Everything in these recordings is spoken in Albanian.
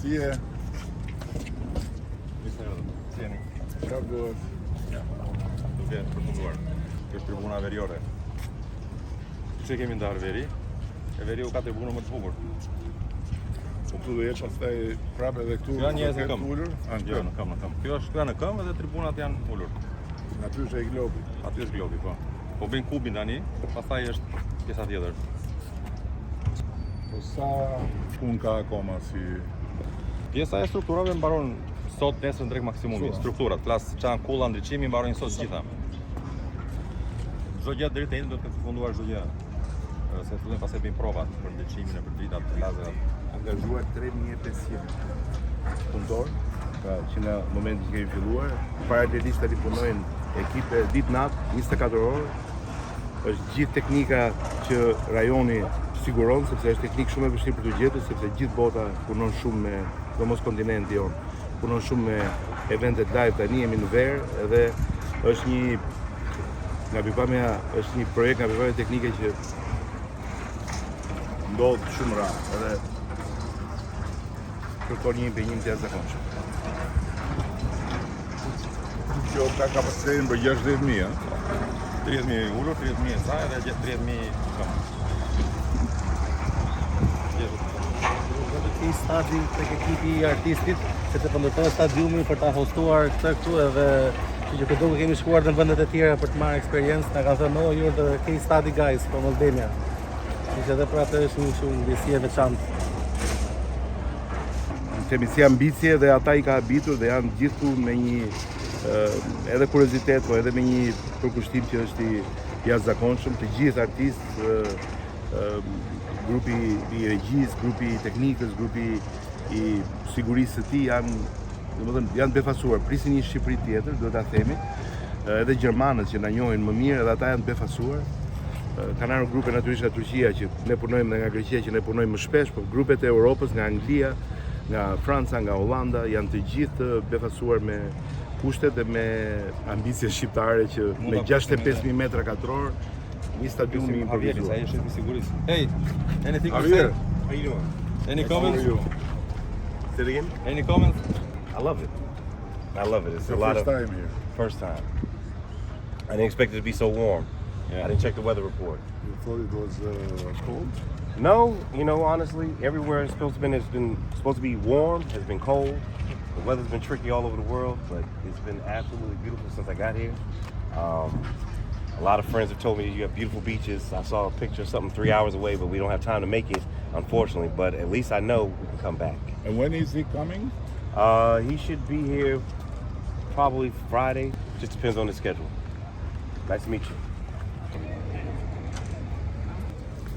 Si je? Mirë se erdhët. Si jeni? Çfarë bëhet? Ja. Duke përfunduar. Kjo është tribuna veriore. Që kemi ndarë veri? E veriu ka tribunën më të bukur. Po këtu do jetë pastaj prapë edhe këtu. Kjo janë njerëz në do ketë këmbë. Ulur? A, në Jo, këmbë. në këmbë, në këmbë. Kjo është këtu janë në këmbë dhe tribunat janë ulur. Aty është ai globi. Aty është globi, po. Po bëjnë kubin tani, pastaj është pjesa tjetër. Po sa punë ka akoma si Pjesa e strukturave mbaron sot, nesër në drek maksimumi. Sua. Strukturat, flas çan kulla, ndriçimi mbarojnë sot të gjitha. Çdo gjë deri te do të ketë përfunduar çdo gjë. Ë, Se fillojnë pastaj bëjnë provat për ndriçimin e për dritat, për lazerat. Angazhuar 3500 punëtor, pra që nga momenti që kemi filluar, paralelisht tani punojnë ekipe ditë natë, 24 orë. Është gjithë teknika që rajoni siguron, sepse është teknikë shumë e vështirë për të gjetur, sepse gjithë bota punon shumë me, sidomos kontinenti jon, punon shumë me eventet live tani jemi në verë edhe është një nga pikpamja është një projekt nga pikpamja teknike që ndodh shumë rrallë edhe kërkon një impenjim të jashtëzakonshëm. Kjo ka kapacitetin për 60.000, ëh? 30.000 ulur, 30.000 sa edhe 30.000 këmbë. Case study tek ekipi i artistit, sepse po ndërtohet stadiumi për ta hostuar këtë këtu edhe kështu që këto kemi shkuar në vendet e tjera për të marrë eksperiencë, na kanë thënë, "Oh, you're the case study guys from Albania." Kështu që edhe për atë është një kështu ndjesi e veçantë. Themi si ambicie dhe ata i ka habitur dhe janë gjithu me një ë, edhe kuriozitet, po edhe me një përkushtim që është i jashtëzakonshëm, të gjithë artistë, ë, ë, grupi i regjisë, grupi i teknikës, grupi i sigurisë së tij janë, domethënë janë befasuar. Prisin një Shqipëri tjetër, duhet ta themi. Ë, Edhe gjermanët që na njohin më mirë, edhe ata janë befasuar. Ë, Kanë ardhur grupe natyrisht nga Turqia që ne punojmë dhe nga Greqia që ne punojmë më shpesh, por grupet e Europës nga Anglia, nga Franca, nga Hollanda janë të gjithë të befasuar me kushtet dhe me ambicien shqiptare që Mund me ta presim 65.000 metra katror një stadium i Javieri, sa improvizuar. ai është shefi i sigurisë. Hey, anything to Javier, say? How you doing? Any how are comments? you? Say it again. Any comments? I love it. I love it. It's It's a your lot first of time here. first time. I didn't expect it to be so warm. Yeah. I didn't check the weather report. You thought it was uh, cold? No, you know, honestly, everywhere it's supposed to been it's been supposed to be warm, has been cold. The weather's been tricky all over the world, but it's been absolutely beautiful since I got here. Um, a lot of friends have told me you have beautiful beaches. I saw a picture of something 3 hours away, but we don't have time to make it, unfortunately. But at least I know we can come back. And when is he coming? Uh, he should be here probably Friday. Just depends on the schedule. Nice to meet you.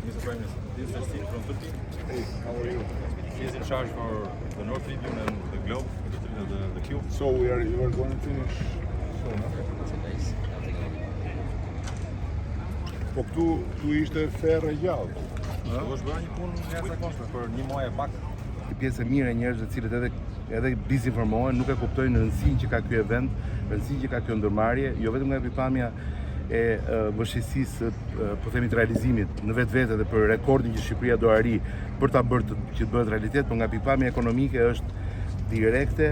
Mr. Prime Minister, this is Ersin from Turkey. Hey, how are you? He's in charge for the North Tribune and the Globe, the, the, the Cube. So we are you are going to finish soon, huh? Po këtu këtu ishte ferë e gjallë. Këtu është bërë një punë jashtëzakonshme për një muaj e pak. Një pjesë e mirë e njerëzve të cilët edhe edhe dezinformohen, nuk e kuptojnë rëndësinë që ka ky event, rëndësinë që ka kjo ndërmarrje, jo vetëm nga pikpamja e e, vështirësisë, e, po themi të realizimit në vetvete dhe për rekordin që Shqipëria do arri për ta bërë të, që të bëhet realitet, por nga pikpamja ekonomike është direkte,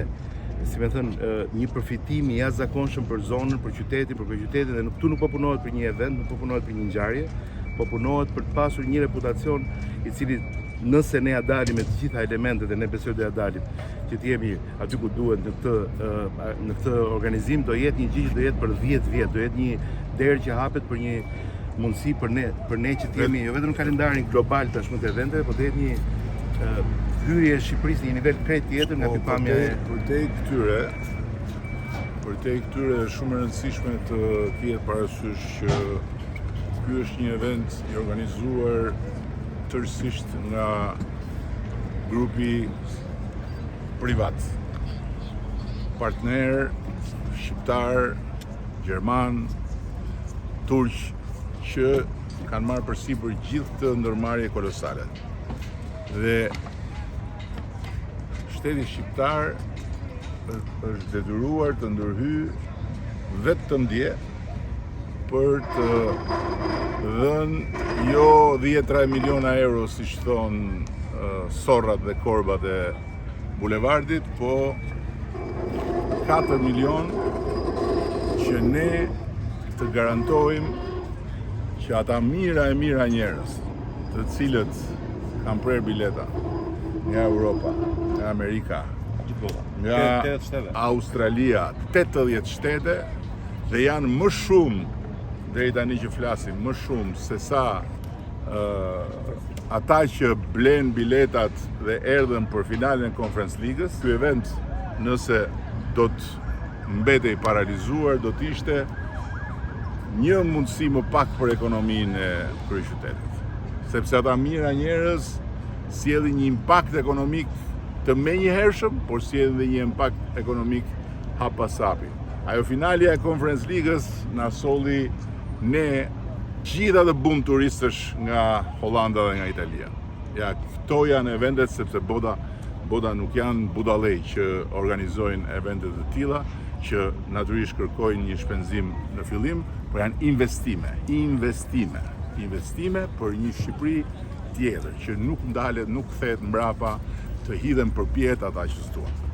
si me thënë, e, një përfitim i jashtëzakonshëm për zonën, për qytetin, për kryeqytetin dhe nuk këtu nuk po punohet për një event, nuk po punohet për një ngjarje, po punohet për të pasur një reputacion i cili nëse ne ja dalim me të gjitha elementet dhe ne besoj do ja dalim, që të jemi aty ku duhet në këtë ë, në këtë organizim do jetë një gjë që do jetë për 10 vjet, do jetë një derë që hapet për një mundësi për ne për ne që të jemi jo vetëm në kalendarin global tashmë të eventeve, por do jetë një ë, hyrje e Shqipërisë në një nivel krejt tjetër nga Po, pikpamja e përtej, përtej këtyre, përtej këtyre është shumë e rëndësishme të kihet parasysh që ky është një event i organizuar tërësisht nga grupi privat. Partner shqiptar, gjerman, turq që kanë marrë përsipër gjithë këtë ndërmarrje kolosale. Dhe shteti shqiptar është detyruar të ndërhyjë vetëm dje për të dhënë jo 10 miliona euro siç thon uh, sorrat dhe korbat e Bulevardit, po 4 milion që ne të garantojmë që ata mijëra e mijëra njerëz, të cilët kanë prerë bileta nga Europa, nga Amerika, nga 80 shtete. Australia, 80 shtete dhe janë më shumë deri tani që flasim, më shumë se sa ë ata që blen biletat dhe erdhën për finalen e Conference Ligës. Ky event nëse do të mbetej paralizuar, do të ishte një mundësi më pak për ekonominë e kryeqytetit. Sepse ata mijëra njerëz sjellin një impakt ekonomik të menjëhershëm, por sjellin dhe një impakt ekonomik hap pas hapi. Ajo finalja e Conference Ligës na solli ne gjithë atë bum turistësh nga Hollanda dhe nga Italia. Ja, këto janë eventet sepse bota bota nuk janë budallej që organizojnë evente të tilla që natyrisht kërkojnë një shpenzim në fillim, por janë investime, investime, investime për një Shqipëri tjetër që nuk ndalet, nuk kthehet mbrapa, të hidhen përpjetë ata që s'duan.